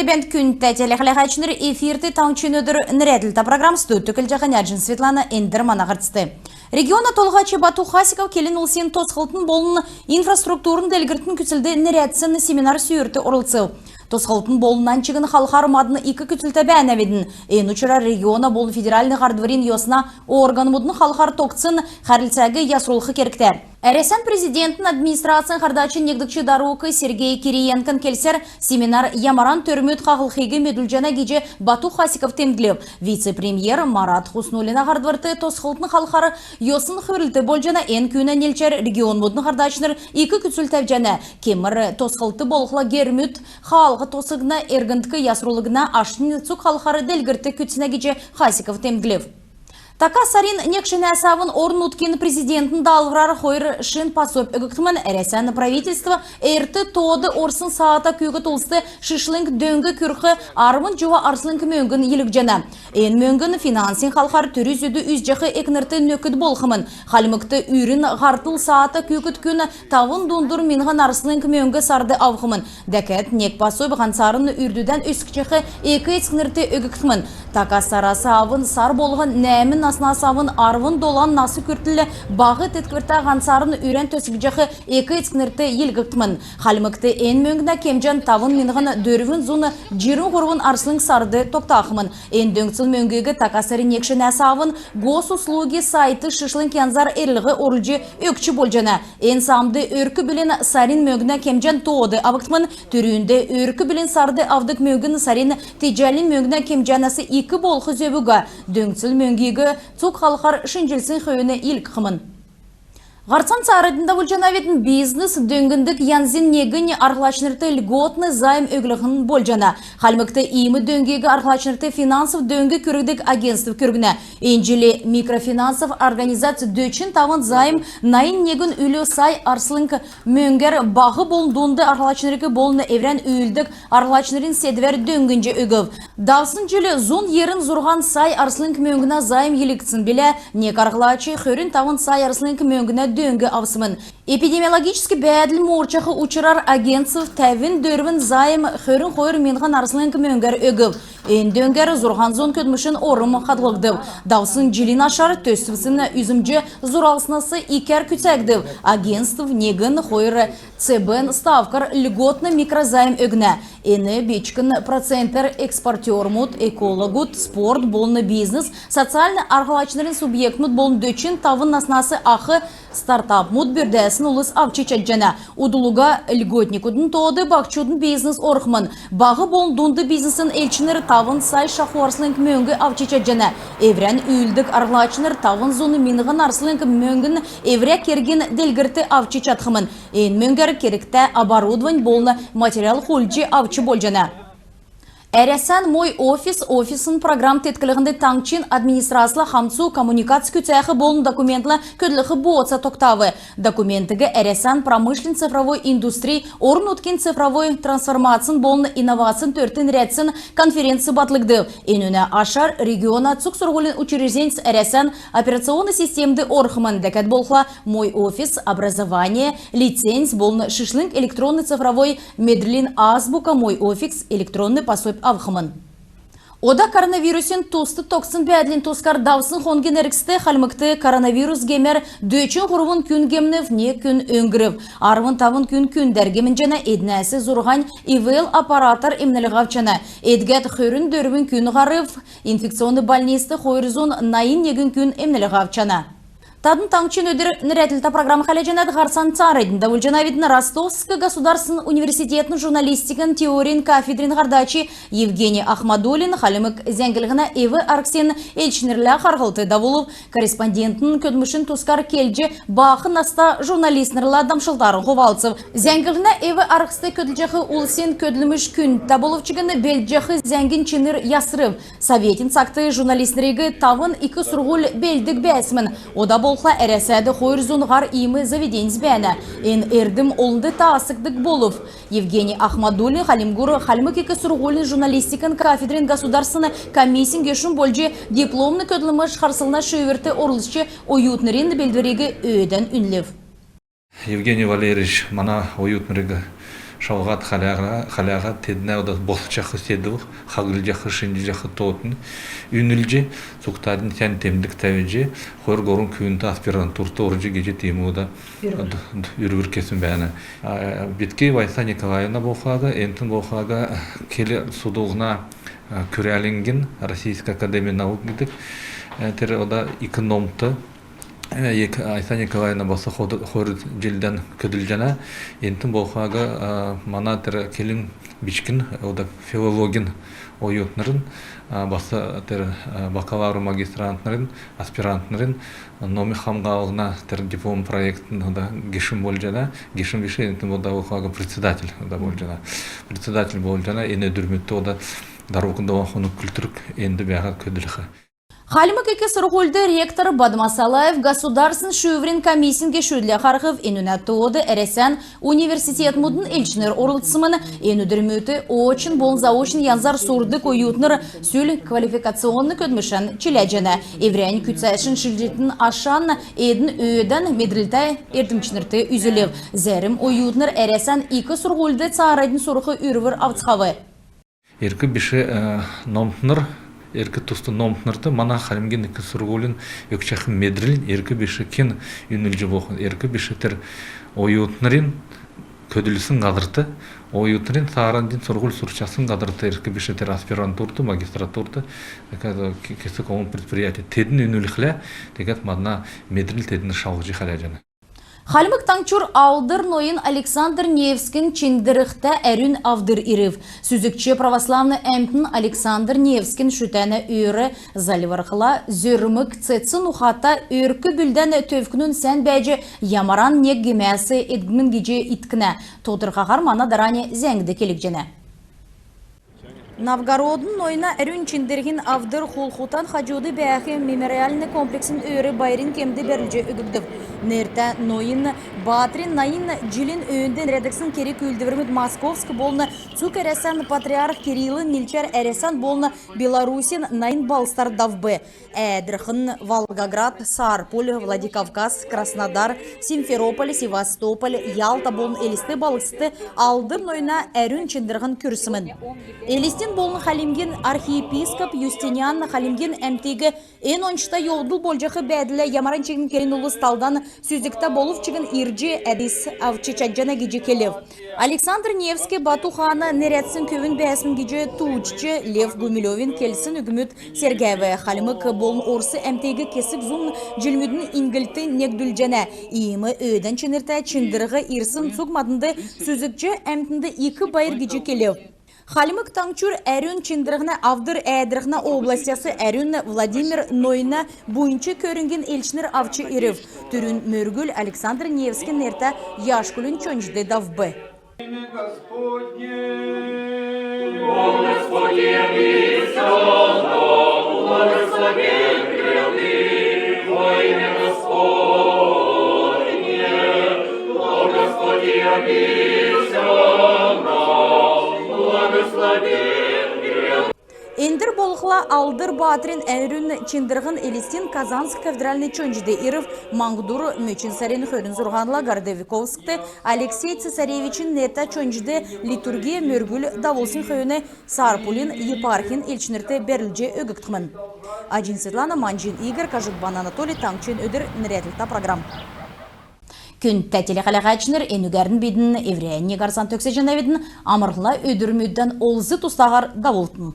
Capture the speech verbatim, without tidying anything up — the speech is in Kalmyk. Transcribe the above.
Бәәнт, күндтә телехәләһәчнр! Эфирт «Таңһчин өдр» нерәдлтә программ. Студьд көтлҗәхнь Әҗин Светлана. Эндр мана һарцд. Региона толһач Бату Хасиков келн улсин тосхлтын болн инфраструктурн делгрлтин күцлд нерәдсн семинар-сүүрт орлцв. Тосхлтын болн нань чигн халхар мадн ик күцлтә бәәнәвидн. Эн учрар региона болн федеральн һардврин йосна органмудын халхар тогтсн хәрлцәг ясрулх кергтә. Әрәсән Президентин Администрацин һардачин негдгч дарук Сергей Кириенкон келсәр, семинар ямаран төрмүд хаһлхиг медүлҗәнә гиҗ Бату Хасиков темдглв. Вице-премьер Марат Хуснуллина һардврт тосхлтын халхар йосн хүврлт болҗана. Эн күүнә нилчәр регионмудын һардачнр ик күцл тәвҗәнә. Кемр тосхлт болхла гермүд хаалһ тосхгдна, эргндк ясрулгдна, аштнь цуг халхар делгрлт күцнә гиҗ Хасиков темдглв. Така сарин нег шинәс авн орн-нутгин Президентин даалһврар хойр шин пособь өггдхмн. Әрәсән правительств эрт тоод орсн саата күүкд улст шишлң дөң күрх арвн җува арслң мөңгн йилһҗәнә. Эн мөңгн финансин халхар түрү-зүдү үзҗәх экнрт нөкд болхмн. Хальмгт үрн һартл саата күүкд күн тавн дундур миңһн арслң мөңг сард авхмн. Дәкәд нег пособь һанцарн үрдүдән өскҗәх эк-эцкнрт өггдхмн. Така сарас авн сар болһн нәәмн наснас авн арвн долан нас күртл баһ тетквртә һанцарн үрән төсгҗәх эк-эцкнрт йилһгдхмн. Хальмгт эн мөңгнә кемҗән тавн миңһн дөрвн зун җирн һурвн арслң сард тогтахмн. Эн дөңцл мөңгиг така сарин нег шинәс авн Госуслуги сайтд шишлң янзар эрлһ орулҗ өгч болҗана. Эн саамд өрк-бүлин сарин мөңгнә кемҗән тоод авгдхмн. Түрүнд өрк-бүлин сард авдг мөңгн сарин теҗәлин мөңгнә кемҗәнәс ик болх зөв уга. Дөңцл мөңгиг цуг халхар шинҗлсн хөөн йилһгдхмн. Һарцан цааранднь давулҗанавидн. Бизнес дөңндг янзин негнь арһлачнрт льготн займ өглһн болҗана. Хальмгт иим дөңгиг арһлачнрт финансов дөң күргдг агентств күргнә. Эн җил микрофинансов организац дөчн тавн займ, найн негн үлү сай арслң мөңгәр баһ болн дунд арһлачнриг болн эврән үүлддг арһлачнрин седвәр дөңнҗ өгв. Давсн җил зун йирн зурһан сай арслң мөңгнә займ йилһгдсн билә. Нег арһлач хөрн тавн сай арслң мөңгнә дөң авсмн. Эпидемиологическ бәәдл муурчах учрар агентств тәвн дөрвн займ, хөрн хойр миңһн арслң мөңгәр өгв. Эн дөңгәр зурһан зун көдлмшин орм хадһлгдв. Давсн җилин ашар төсвсин үзмҗ зуралснас икәр күцәгдв. Агентств негн хойр ЦБ-н ставкар льготн микрозайм өгнә. Эн бичкн процентәр экспортермуд, экологуд, спорт болн бизнес, социальн арһлачнрин субъектмуд болн дөчн тавн наснас ах стартапмуд бүрдәсн улс авч чадҗана. Удл уга льготникудын тоод баһчудын бизнес орхмн. Баһ болн дунд бизнесин элчнр тавн сай шаху арслң мөңг авч чадҗана. Эврән үүлддг арһлачнр тавн зун миңһн арслң мөңгн эврә кергин делгрлтд авч чадхмн. Эн мөңгәр кергтә оборудовань болн материал хулдҗ авч болҗана. Әрәсән «Мой офис» офисн программ тетклһнд таңһчин администрацла хамцу коммуникац күцәх болн документла көдлх бооца тогтав. Документиг Әрәсән промышленн цифровой индустрин, орн-нутгин цифровой трансформацин болн инновацин төрт нерәдсн конференц батлгдв. Энүнә ашар региона цуг сурһулин учрежденьс Әрәсән операционн системд орхмн. Дәкәд болхла, «Мой офис», «Образование», «Лиценз» болн шишлң электронн цифровой медрлин азбука «Мой офис» электронн пособь авхмн. Ода коронавирусин туст тогтсн бәәдлин тускар. Давсн хонгин эргцд Хальмгт коронавирус гемәр дөчн һурвн күн гемнв, нег күн өңгрв. Арвн тавн күн күндәр гемнҗәнә, эднәс зурһань ИВЛ аппаратар эмнлһ авчана. Эдгәд хөрн дөрвн күн һарв. Инфекционн больницд хойр зун найн негн күн эмнлһ авчана. Тадн «Таңһчин өдр» нерәдлтә программ хәләҗәнәт. Һарцан цааранднь давулҗанавидн. Ростовск государственн университетин журналистикин теорин кафедрин һардач Евгений Ахмадуллин Хальмг зәңглһнә эв-арһсин элчнрлә харһлт давулв. Корреспондентин көдлмшин тускар келҗ, баһ наста журналистнрла дамшлтарн хувалцв. Зәңглһнә эв-арһст көдлҗәх улсин көдлмш күндтә болв чигн, белдҗәх зәңгин чинр ясрв. Советин цагт журналистнриг тавн ик сурһуль белддг бәәсмн. Ода болхла Әрәсәд хойр зун һар иим заведеньс бәәнә. Эн эрдм олнд таасгддг болв. Евгений Ахмадуллин Хальмгур Хальмг ик сурһулин журналистикин кафедрин государственн комиссин гешүн болҗ, дипломн көдлмш харслһна шүүврт орлцҗ, оютнрин белдвриг өөдән үнлв. Евгений Валерьевич мана оютнриг Шалһад хәләһәд, хәләһәд теднә ода босҗах седв, хаһлҗах, шинҗлҗәх тоотынь үнлҗ, цугтаднь сән темдг тәвҗ, хойр-һурвн күүнтә аспирантурт орҗ гиҗ тиим ода үрвр кесн бәәнә. Биткеева Айса Николаевна болхла, энтн болхла кел судлһна күрәлңгин, Российская академия наук гидг, тер ода ик номт Айса Николаевна бас хойр җилдән көдлҗәнә. Энтн болхла мана тер келн бичгин, ода филологин оютнрин, бас тер бакалавр, магистрантнрин, аспирантнрин номин хамһалһна тер диплом проектин ода гешүн болҗана. Гешүн биш, энтн ода болхла председатель ода болҗана. Председатель болҗана. Эн өдрмүдт ода дарук долан хонг күртл энд бәәһәд көдлх. Хальмг ик сурһульд ректор Бадма Салаев государственн шүүврин комиссин гешүдлә харһв. Энүнә тоод Әрәсән университетмүдин элчнр орлцсмн. Эн өдрмүдт очн болн заочн янзар сурдг оютнр сүл квалификационн көдлмшән чиләҗәнә. Эврәннь күцәсн шинҗллтин ашан эдн өөдән медрлтә эрдмчнрт үзүлв. Зәрм оютнр Әрәсән ик сурһульд цааранднь сурх үрвр авцхав. Эрк биш номтнр, эрк туст номтнрт мана Хальмгин ик сурһулин өгчәх медрлнь эрк биш кен үнлҗ болхмн. Эрк биш тер оютнрин көдлсн һазрт, оютнрин цааранднь сурһуль сурчасн һазрт, эрк биш тер аспирантурт, магистратурт, кесг олн предприятьд тедн үнлхлә, тегәд мана медрлнь тедн шалһҗ хәләҗәнә. Хальмг Таңһчур Алдр нойн Александр Невскин чиндрхтә әрүн авдр ирв. Сүзгч православн әмтн Александр Невскин шүтәнә өөр зальврхла, зөрмг, цецн ухата, өрк-бүлдән төвкнүн сән бәәҗ, ямаран нег гемәс эдгмн гиҗ иткнә. Тодрхаһар мана дарани зәңгд келгдҗәнә. Новгородн нойна әрүн чиндрһин авдр Хулхутан хаҗуд бәәх мемориальн комплексин өөр байрин кемд бәрүлҗ өггдв. Нертә нойн баатрин найн җилин өөнд нерәдгдсн керг-үүлдврмүд Московск болн цуг Әрәсән патриарх Кириллин нилчәр Әрәсән болн Беларусин найн балһсдар давв. Әәдрхн Волгоград, Сарпуль, Владикавказ, Краснодар, Симферополь, Севастополь, Ялта болн Элст балһсдт Алдр нойна әрүн чиндрһн күрсмн. Элстин болн Хальмгин архиепископ Юстиниан Хальмгин әмтиг эн ончта йовдл болҗах бәәдллә ямаран чигн келн улс талдан сүзгтә болв чигн ирҗ әдс авч чадҗана гиҗ келв. Александр Невский Бату хаана нерәдсн көвүн бәәсмн гиҗ тууҗч Лев Гумилёвин келсн үгмүд сергәв. Хальмг болн орс әмтиг кесг зун җилмүдин иньгллт негдүлҗәнә. Иим өөдән чинртә чиндрһ ирсн цуг маднд сүзгч әмтнд ик байр гиҗ келв. Хальмг Таңһчур әрүн чиндрһнә авдр Әәдрхнә областяс әрүн Владимир нойна буйнч көрңгин элчнр авч ирв. Түрүн мөргүл Александр Невскин нертә Яшкулин чонҗд давв. Эндр болхла Алдр баатрин әрүн чиндрһн Элстин Казанск кафедральн чонҗд ирв. Маңһдур мөчн сарин хөрн зурһанла Городовиковскд Алексей Цесаревичин нертә чонҗд литургия мөргүл давулсн хөөн Сарпулин епархин элчнрт бәрүлҗ өггдхмн. Аҗин Светлана, Манҗин Игорь, Кажикбан Анатолий. «Таңһчин өдр» нерәдлһтә программ. Күндтә телехәләгәчнр, энүгәрн бидн эврәннь һарцан төгсәҗәнәвидн. Амрлһна өдрмүдән олз-тустаһар давултн.